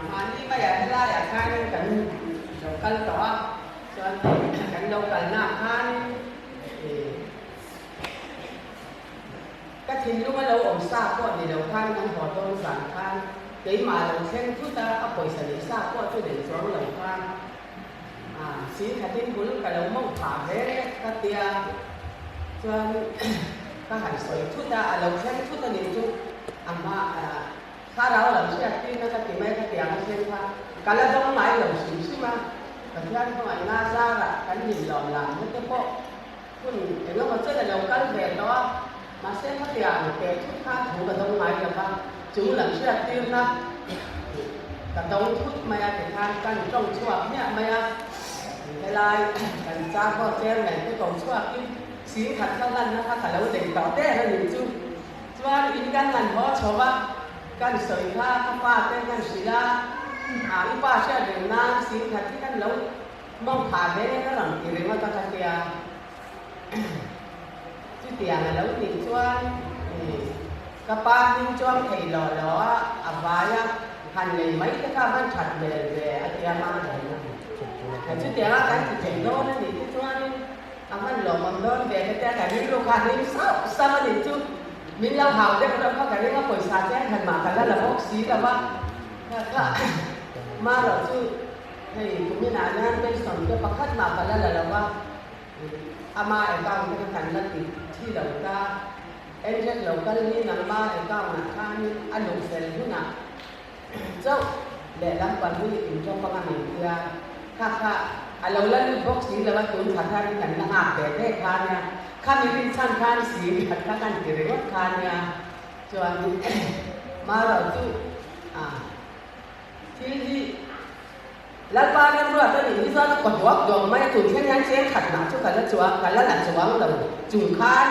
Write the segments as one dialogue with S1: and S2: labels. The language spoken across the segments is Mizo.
S1: Mahni maiah helaiah khanin kan lo kal tawh a, chuan kan lo kalnaah khanin ka thinlung a lo awm sa pawh ni lo khan kan haw dawn zan khan keimah lo thleng thut a, a pawisa leh sa pawh chu nei chuang lo khan sir khatin bul ka lo mawng phah ve ka tia chuan ka han sawi thut a, a lo thleng thut a nih chu a hma thlarau lam hriat tirna ka ti mai ka tiang a thleng kha ka la dawng ngai lo hrim hrim a, Pathian khawngaihna zarah kan inlawm lamna te pawh hun eng emaw chen a lo kal ve tawh a, mahse khatiang teh thut kha thu ka dawng ngai lo va, chung lam hriat tirna ka dawng thut mai a tikhan kan tawng chhuak hmiah mai a, helai kan char chairman te ko chhuakin singkhat kha hlanna kha ka lo nei tawh der a nih chu. Chuan in kan han haw chho a, kan sawi kha ka pa te kan hrilh a, a i pa hriat reng nan singkhat hi kan lo mawng phah ve ka rawn ti ringawt a ka tia. Chutiang a lo nih chuan ka pa hming chuang thei lawh lawh a, a vai a, han lei mai te kha van that hmel ve a tia ma reng a. Chutiang a kan ti thei dawn a nih te chuanin A hman lawmawm dawn ve ka tia ka rilru kha hlim sauh sauh a nih chu. Min lo hau deuh reuh kha ka ring a, pawisa chen khat mah ka la la bawk si lo va. Kha kha marawh chu hei kuminah hian pension te pakhat mah ka la la lo va, ama account te kha kan la ti thi lo ta. Andrew lo kal hi nangma account ah khanin a luh fel hunah Chauh lehlam pahnih in drop anga min tia, kha kha a lo la lut bawk si lo a, tun khat hian kan la nghak ve ve kha nia, khami rinchhan khan si khat kha kan ti ringawt kha nia, chuan marawh chu a thil hi Lalpa remruat a nih hi chuan a kaw duak duak mai a, tun thleng hian cheng khat mah chu ka la chuang ka la la chuang lo chung khan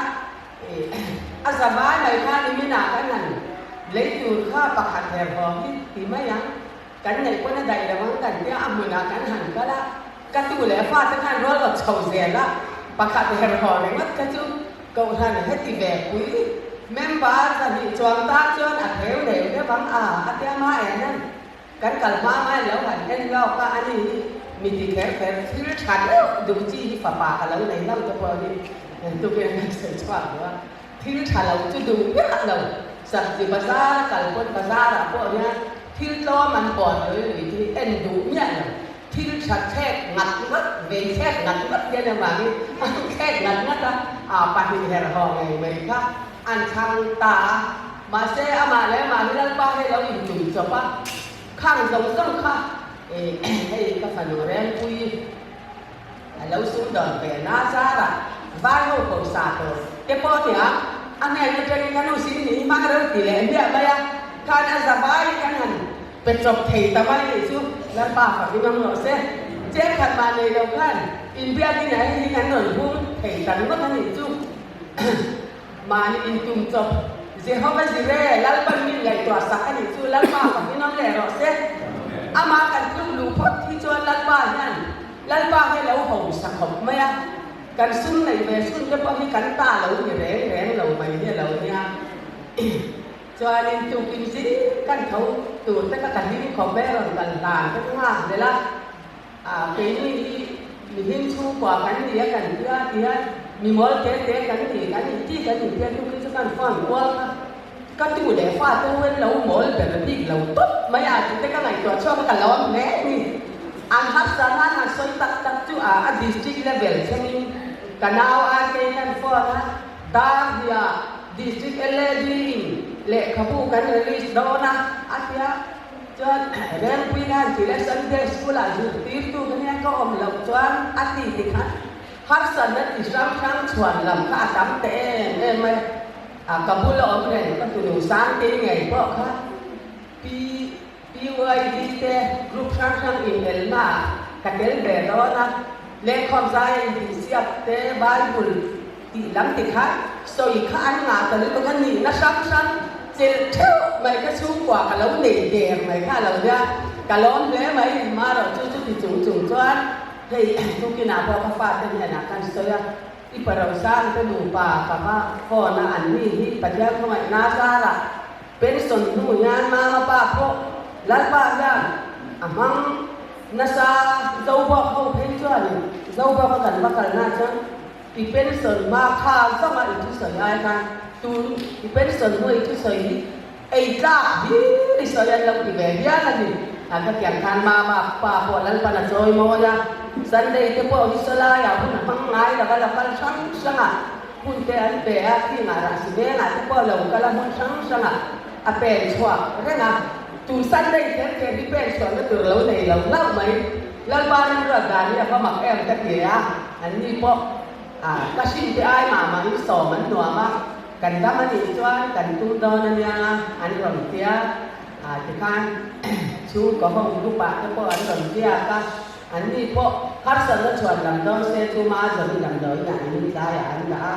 S1: A zavai mai khan i minah kan han lei tur kha pakhat her haw hi ti mai ang, kan neih pawn a daih lo ang kan tia a hmunah kan han kal a, ka tu leh a fate khan rual awt chho zel a, pakhat her haw ringawt kha chu Kohhran heti ve pui member 2 chuang tan chuan a pheu reu deuh ang a, a tia ma en an. Kan kal hma mai lo han en lawk a, ani hi mi ti kher kher thil tha deuh duh chi hi fapa ka lo nei lo te pawh hi tukin an sawi chhuak duh a, thil tha lo chu duh miah lo, sabzi bazar a kal pawn bazar ah pawh hian thil tlawm an bawn lui lui te hi en duh miah lo, thil tha thlek ngat ngat, vei thlek ngat ngat hian avangin an thlek ngat ngat a, aa pahnih herh haw ngei mai kha an thlang ta a. Mahse, amah leh amah hi Lalpa hi a lo intum chawp a, khang zawng zawng kha hei ka fanu Rengpui a lo sumdawn ve na zarah vai ho pawisa tur te pawh nia a hnen atangin ka nu sin ni hi hmang reuh ti leh hmiah mai a, khan a za vai kan han pe chawp thei ta mai nih chu Lalpa fak i ngam rawh se. Cheng khat mah nei lo khan inbiakin a hei hi kan rawn hung thei ta ringawt a nih chu. Mahni intum chawp, Jehova Jireh, Lalpan min ngaihtuah sak a nih chu Lalpa ka hminawm leh rawh se. Amah kan tluk luh phawt hi chuan Lalpa hian Lalpa hi a lo hausa khawp mai a, kan sum neih ve chhun te pawh hi kan ta lo ni reng reng lo mai hi a lo nia. Chuanin tukin zing kan tho tur te kha ka hlim khawp e, rawn kal hlan te ka nghak zel a. Keini hi mihring chhungkua kan ni a kan tia tihian mi mawl te te kan ni kan inti kan intia tuk hi chu kan phone kual kha ka tu leh fa te ho en lo mawl ber bik lo tawp mai a tih te ka ngaihtuah chhuak a ka lawm hle a ni. An hapsa nan han sawi tak tak chu a a district level thlengin ka nau RK kan phone a dar hnia district LAD in lehkhabu kan release dawn a a tia. Chuan Rengpui khan ti leh Sunday School ah zirtirtu ka nia ka awm loh chuan a ti ti khan harsatna ti hrang hrang chhuan lam kha a tam teh em em mai a, ka bula awm reng ka tunu Sangtei ngei pawh kha PYD te group hrang hrang inelna ah ka tel ve dawn a, lehkhawm zai a intihsiak te Bible Tih lam ti kha sawi kha an ngah ta lutuk a nihna hrang hrang chelh theuh mai kha chhungkua ka lo nei der mai kha a lo nia, ka lawm hle mai marawh chu chuti chung chung chuan hei tukinah pawh ka fate hnenah khan sawi a. I parosang te nupa ka va phone a an ni hi Pathian khawngaihna zarah pension hnu hian mama pa pawh Lalpa hian a hmang nasa Zobawk ho phei chuanin Zobawk a kan va kalna chuan I pension hma kha zawnga i thusawi ai khan tun i pension hnu i thusawi hi ei tlak hlir i sawi an lo ti ve hial a ni. A ka tiang khan mama pa pawh Lalpan a chawi mawi a, Sunday te pawh hi sawlaiah hun a hmang ngai lo a, lokal hrang hrangah hun te an pe a, khingah rahsi vengah te pawh lo kal a hmun hrang hrangah a pen chhuak reng a, tun Sunday kher kher hi pen chhuahna tur lo nei lo hlauh mai. Lalpa rilruat dan hi a va mak em ka ti a, an ni pawh ka hrim te ai mah mah in sawm an nuam a, kan dam a nih chuan kan tum dawn a nia an rawn tia, tikhan chhungkaw ho group ah te pawh an rawn biak a, an ni pawh harsatna chhuan lam dawn se chu ma zawmin damdawiin ah in tlaiah an dah a,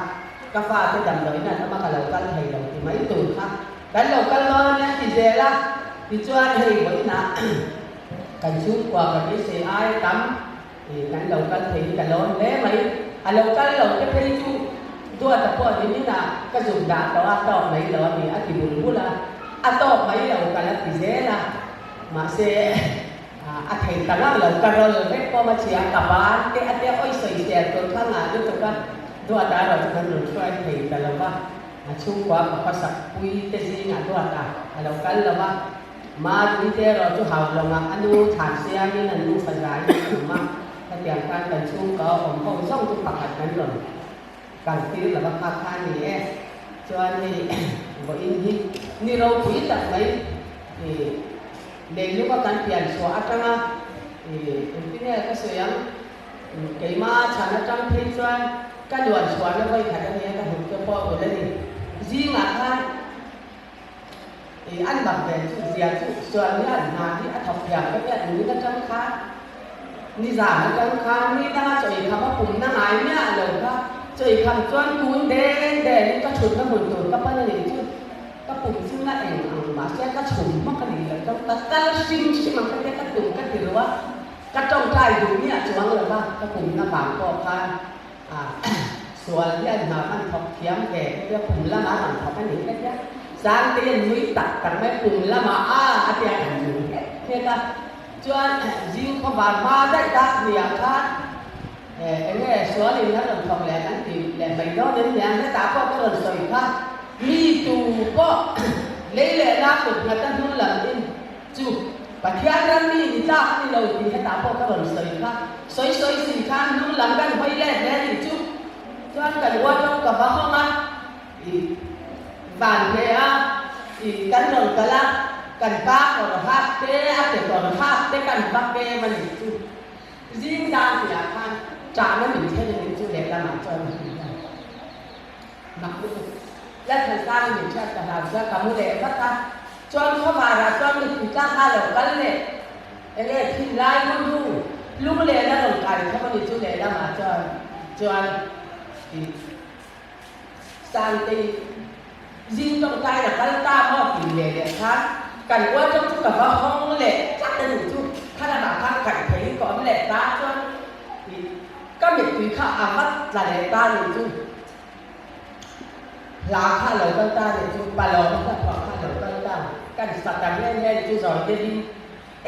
S1: ka fate damdawiin an awm a ka lo kal thei lo ti mai tur kha kan lo kal dawn a nia ti zel a, tichuan hei vawiinah Kan chhungkua ka beisei ai tam i kan lo kal thei hi ka lawm hle mai. A lo kal lo te phei chu Duata pawh ni min a ka zuk dah tawh a tawk mai lo a ni a ti bul bul a, a tawk mai lo ka la ti zel a, mahse a thei ta ngang lo ka rawl vek pawm a chhia ka ban te a tia awi sawi sel tur kha ngah lutuk a, Duata erawh chu kan rawn hruai thei ta lo va, a chhungkua ka khawsak pui te zingah Duata a lo kal lo va. Mahni te erawh chu hau lawngah a nu thlan siamin an nu fazaiin an awm a, hetiang khan kan chhungka awm ho zawng chu pakhat kan rawn kal tir lo va, kha kha a ni e. Chuan hei vawiin hi ni ropui tak mai i leilunga kan pian chhuah atanga i engtin nge ka sawi ang, keima chhan atang phei chuan ka luan chhuahna vawikhat a nia ka hnuk te pawh a ulh a ni. Zingah khan. I an mak ve chu zia chu sual hian hna hi a thawk thiam ka nia ni atang khan nizan atang khan ni danga chaw eikham a pumna ngai miah lo kha chaw eikham chuan tun den den in ka thutna hmun tur ka pan a nih chu ka pum chu na eng ang mahse ka chhum hmak a nih loh chuan ka kal hrim hrim ang ka tia ka tum ka ti ru a ka tawngtai duh miah chuang lo va ka pumna vang pawh khan A sual hian hna kan thawk thiam ve ka tia, kum lamah rawn thawk a ni ka tia. Sangtei an nui tak tak mai, kum lamah a a tia kan nui nghek nghek a. Chuan zing khaw var hma daih dak hniah khan eng nge sual in a rawn thawk leh kan ti leh mai dawn em niang, hetah pawh ka rawn sawi kha mi tu pawh lei leh la kut nghat a hnung lam in Chu Pathian ram mi ni tlak a ni lo tih hetah pawh ka rawn sawi kha. Sawi sawi si khan hnung lam kan hawi let hle a nih chu. Chuan kan uatawng ka va hawng a, i van hle a, i kan rawn kal a, kan pa kawr hak te, a ke kawr hak te kan va kem a nih chu. Zing dan tihah khan ṭahna min thlen a nih chu lehlamah chuan a hmu hian. Mak lutuk. Lalthansangin min hriat ka hlau chuan ka mu leh vat a, chuan khawvarah chuan mittui tlak kha lo kal leh enge thin lai hun ru lung len a rawn kai tho a ni chu lehlamah chuan chuan i Sangtei zing tawngtain a kal ta maw tih leh leh khan kan uaṭawk chu ka va hawng leh tlat a nih chu kha lamah khan kaih theihin ka awm leh ta chuan i Ka mittui kha a vat tla leh ta nih chu hla kha lo kal ta nih chu palawm a hnathawh kha lo kal ta kan sa ta nghe nghe nih chu zawi te ding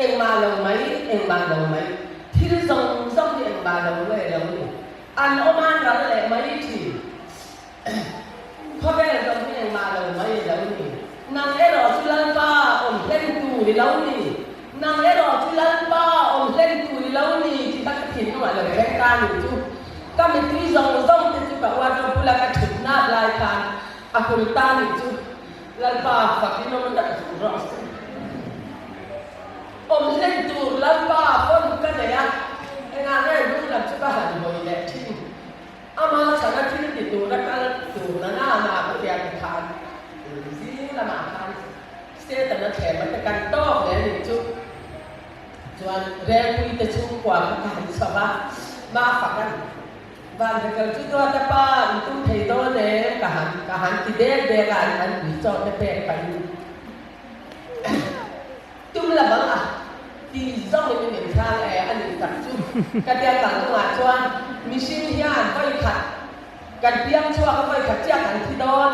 S1: engmah lo mai engmah lo mai thil zawng zawng hi engmah lo nge lo ni an awm an ral leh mai thin khawvel zawng hi engmah lo mai lo ni nang erawh chu Lalpa awm hlen tu ni lo ni. Nang erawh chu Lalpa awm hlen tu ni lo ni tih kha ka thinlungah lo thleng ta ni chu. Ka mittui zawng zawng te chu ka wardrobe bula ka thut nat lai khan a hul ta ni chu. Lalpa fak in awm tak zuk rawh se. Awm hlen tur Lalpa pawn ka nei a, engah nge hnung lam chu ka han hawi leh thin. Ama chhana thil ti tura kal tur na na na ka tia ti khan zing lamah khan Satan a thlem a te kan tawk leh a nih chu chuan Relpui te chhungkua kha ka han chho va, ma fak a van rekel chu duat a pa in tum thei dawn em ka han ka han ti dek dek a an an pui chaw te pek pah in tum la bang a ti zawng in min chhang e a nih tak chu ka tia kal hnungah chuan mihring hian vawikhat. Kan piang chhuak a vawi khat chiah kan thi dawn.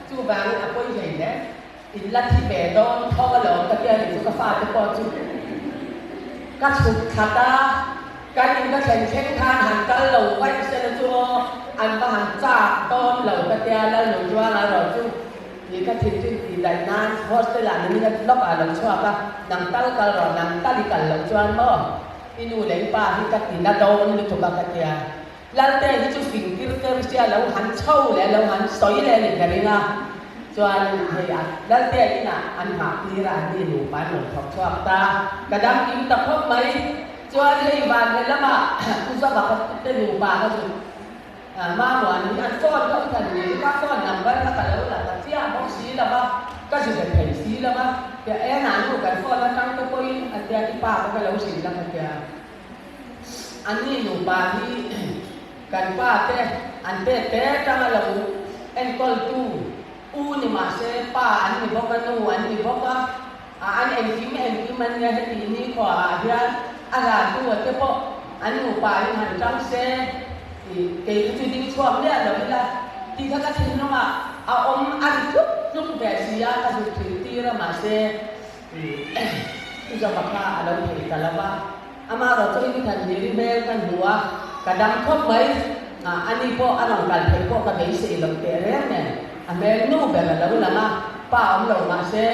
S1: Chuvangin a pawi hlei hle. In la thi ve dawn tho alawm ka tia nih chu ka fate pawh chu ka chhuk thlat a. Kan in ka thlen thleng khan han kal lo vaih se na chu aw an va han chak dawn lo ka tia Lalnunzuala erawh chu Ti ka thinrim tih daih nan hostel ah nimin a lawk ah lo chhuak a, nang tal kal rawh, nang tal i kal loh chuan maw i nu leh i pa hi ka ti na dawn lutuk a ka tia. Lalte hi chu fing tir ker sia lo han chho leh lo han sawi leh ni ka ring a, chuan hei a Lalte inah an nghah tir a an ni nupa an rawn thawk chhuak ta, ka dam kim ta khawp mai, chuan hei vanhe lamah Pu Zova kha te nupa kha chu Mamuan hi an phone ka u than ni ka phone number kha ka lo la ta chiah bawk si lo va, ka zu be thei si lo va, tia e na nu kan phone atang te pawhin a tia i pa kha ka lo hrilh la ka tia. An ni nupa hi kan pa te an pek te tanga lo enkawl tu u ni mahse pa an ni bawk a nu an ni bawk a, an engkim engkim an nia heti nikhua ah hian a hlan tu a te pawh an nupa in han tang se tih kei chu chu ding chhuak miah lo ila tih kha ka thinlung ah a awm a ri tluk tluk ve si a ka zuk thil tir a mahse Chuzawma kha a lo thei ta lo va amaherawh chu in than hlir i hmel ka hmu a ka dam khawp mai a ni pawh a rawn kal theih pawh ka beisei lo teh reng nen a hmel nu ber a lo lang a pa awm lo mahse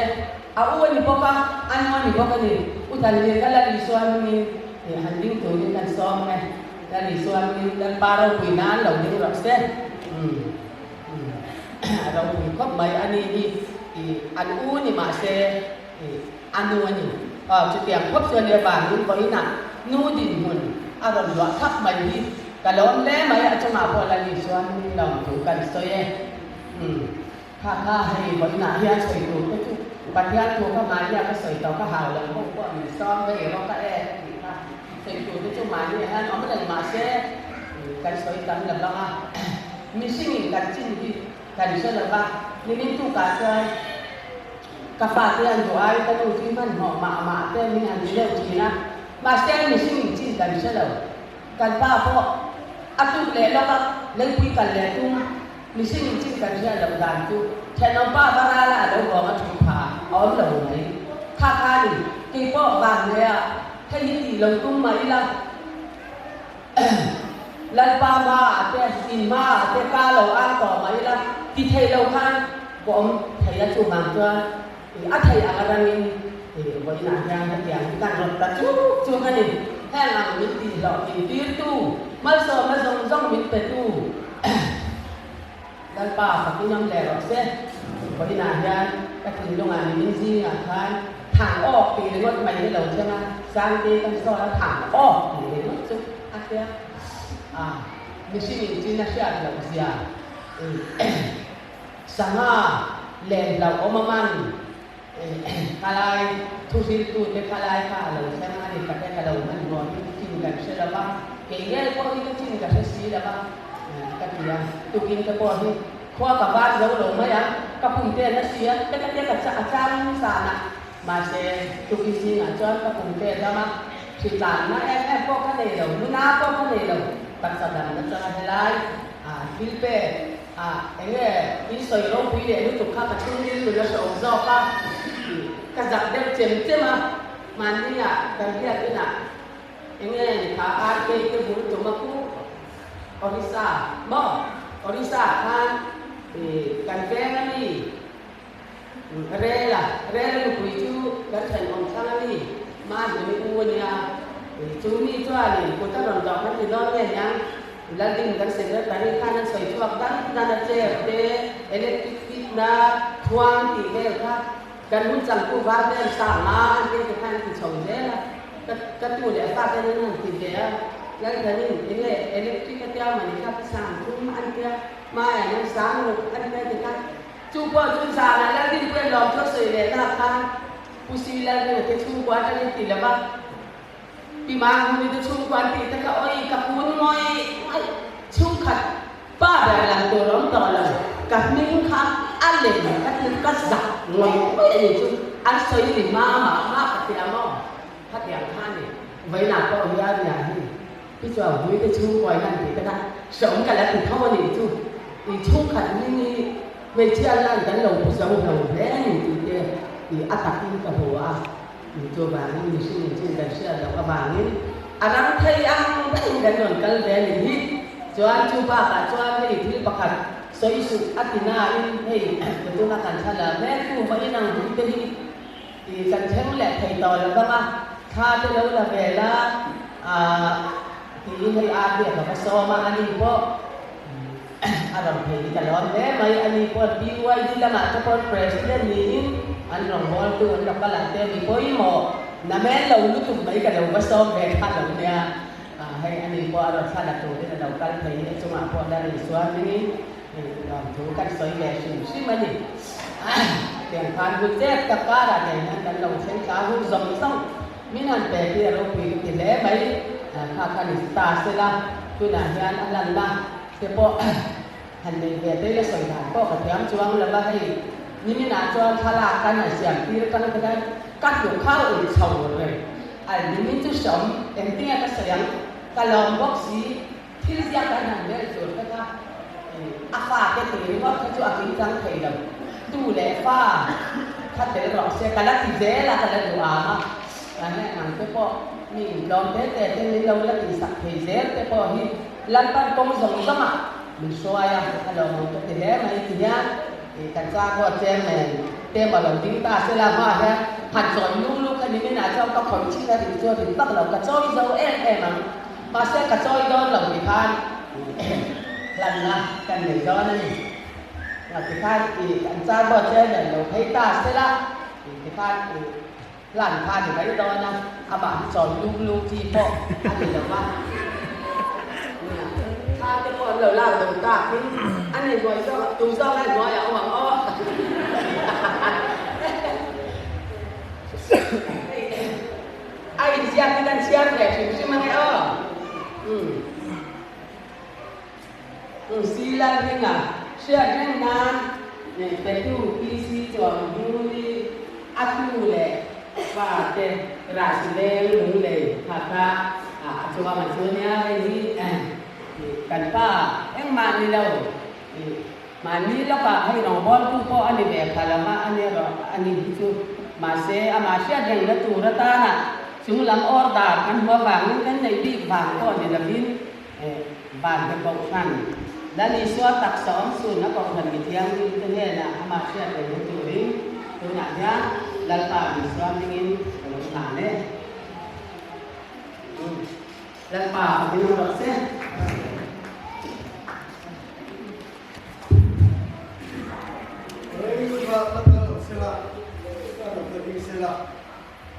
S1: A u a ni bawk a, a nu a ni bawk a ni. U Thanlir kha Lal Isua hmingin ih han ding turin kan sawm ang e. Lal Isua hmingin Lalpa ropui nan lo ding rawh se. Umm umm a ropui khawp mai a ni hi ih an u ni mah se ih a nu a ni. Aw chutiang khawp chu a nia vangin vawiinah nu dinhmun a rawn luah thak mai hi ka lawm hle mai a chungah pawh Lal Isua hmingin lawmthu kan sawi e. Umm. Kha kha hei vawiinah hian sawi tur te chu Pathian thu kha mahnia ka sawi tawh ka hau lo ho pawh min sawm hei rawh ka ek tih kha sawi tur te chu mahnia hian awm reng mahse kan sawi tam lo vang a, mihringin kan chin hi kan hre lo va, nimin tukah chuan ka fate an duh ai ka nu chu i hmanhmawh mah mah te min han ti deuh thin a, mahse mihringin chin kan hre lo. Kan pa pawh a tuk leh lawk a, leipui kal leh tum mihring in chin kan hriat loh dan chu thenawm pa va ral a a lo vawng a thu pha a awm lo mai. Kha khanin kei pawh van leh a hei hi tih lo tum mah ila Lalpa hma ah te in hma ah te ka lo ang tawh mah ila ti thei lo khan ka awm thei a chuvang chuan A theih ang atangin vawiinah hian hetiang hi kan rawt ta chuk chuk a ni. Heng ang min tihhlawh tintirtu, malsawmna zawng zawng min petu Lalpa fakin awm leh rawh se. Vawiinah hian ka thinlungah nimin zingah khan thang awk tih ringawt mai hi lo thleng a, Sangte kan sawn a thang awk tih ringawt chu a thleng a, mihring inchin a hriat loh zia Sangha len hlauhawm a man khalai thuhriltute khalai kha a lo thleng a ni ka te ka lo hmanhmawh hi chin kan hre lo va, kei ngei pawh hi ka chin ka hre si lo va ka ti a, tukin te pawh hi khua ka var zo lo mai a, ka pum te na si a, te ka tia ka a chang san a, mahse tukin zingah chuan ka pum te dam a, hritlanna em em pawh ka nei lo, nuna pawh ka nei lo, taksa damna changa helai thil pek. A, enge in sawi ropui leh lutuk kha ka chhungril nun a hreawm zawk a tih ka zak deuh chem chem a, mahni ah kan biak inah enge ni kha RK te bul tum a pu Orissa maw Orissa ah khan ih kan veng a mi Rel a, Rel a nupui chu kan thenawm thlang a mi mahni u a nia ih chu mi chuanin kut a rawn dawh kan ti dawn nge niang. Lalin kan secretary khan an sawi chhuak dan dan a chair te, electric fit na, thuam tih vel kha kan hun changtu var te an sa ang a, an te te khan an ti chho zel a, ka ka tu leh a fa ten an han ti ve a, Lalthanin enge electric a tia mawni kha sang thum an tia, hmaiah hian sang ruk an tia ti kha, chu pawh chu zanah Laldinpuian lawmthu a sawi leh nak khan Pu Silalringa te chhungkua atangin ti lo va. Pi Mahmuni te chhungkua an tih te kha awi ka kun ngawih ngawih chhungkhat pa ber lang tur awm tawh lo ka hming kha a lem ka ti ka zak ngawih ngawih a ni chu an sawi ri hma mah mah ka ti ang aw khatiang kha a ni vawiinah pawh hian nia hi pi chuan vui te chhungkua in an tih te kha hreawm ka la ti tho a nih chu. I chhungkhat hming hi hmeichhia hian kan lo pu zo lo hle a ni tih te i a takin ka hmu a. Chuvangin mihring in chin kan hriat loh avangin a ram thei ang daihin kan rawn kal ve a ni hi. Chuan chu bakah chuan hei thil pakhat sawi suh a ti nain hei ka tuna kan thla la mek tu mah inang hun te hi i kan thleng leh thei tawh lo vang a, thla te lo la ve la ah tiin hei ar hi a ka va sawm a, ani pawh A rawn phei hi ka lawm hle mai. Ani pawh BYD lamah te pawh President niin an rawngbawltu an lo kal ang te mi pawimawh namen lo lutuk mai ka lo va sawm ve kha lo nia. Hei ani pawh a rawn thla la turin a lo kal phei hi a chungah pawh la rin sual dingin lawmthu kan sawi ve hrim hrim a ni. Tiang khan hun chet tak karah nen hian kan lo thleng thla hun zawng zawng min han pe hi a ropui ka ti hle mai. Kha kha ni ta sela tunah hian a lanna Te pawh han nei ve te ila sawi dan pawh ka thiam chuang lo va, hei niminah chuan thlalak kan han siam tir atang te khan ka hnuk kha a ui chho reng a, nimin chu hreawm engtinge ka sawi ang, ka lawm bawk si, thil ziak kan han vel tur te kha a fa te ti ringawt kha chu a kimchang thei lo, tu leh fa kha tel rawh se ka la ti zel a, ka la duh am a, kan ang te pawh mi intlawm te te te min lo la tihsak thei zel te pawh hi. Lalpan kawng zawng zawngah min hruai a, a lawmawm ka ti hle mai ti hian kan chak aw chairman te maw lo ding ta sela hma hian han chawi lung lung kha nimin ah chuan ka khawih chin a rin chu a rin vak lo ka chawi zo em em ang mahse ka chawi dawn lo ti khan hlanna kan nei dawn a ni ti khan kan chak aw chairman lo phei ta sela ti khan Hlan kha a ni mai dawn a, amah hi chawi lung lung chi pawh a ni lo va. Nia, thla te pawh an lo lak lo takin a ni hnuai zawk a, tu zawk nge hnuaiah awm ang aw? A inziak hi kan chhiar ve hrim hrim ange aw. Umm. Umm, Sila hminga hriat reng nan petu PC chuan Hmuli a tu leh pa te Rasi leng lunglei kha kha a chuang a chu nia hei hi kan pa engmah ni lo mahni lawkah hei rawngbawltu pawh a ni ve pha lo va a ni erawh a ni hi chu mahse amah hriat reng na tur atana chunglam order kan hmu avangin kan neih bik vang pawh ni lovin Van te Kohhran, Lal Isua taksa awm sun a Kohhran mi thianghlim te hnenah amah hriat reng na turin tunah hian Lalpa Isua hmingin ka lo hlan e. Lalpa ka hming rawh se.
S2: Rei lua la kal lo sela, ka lo ta ding sela.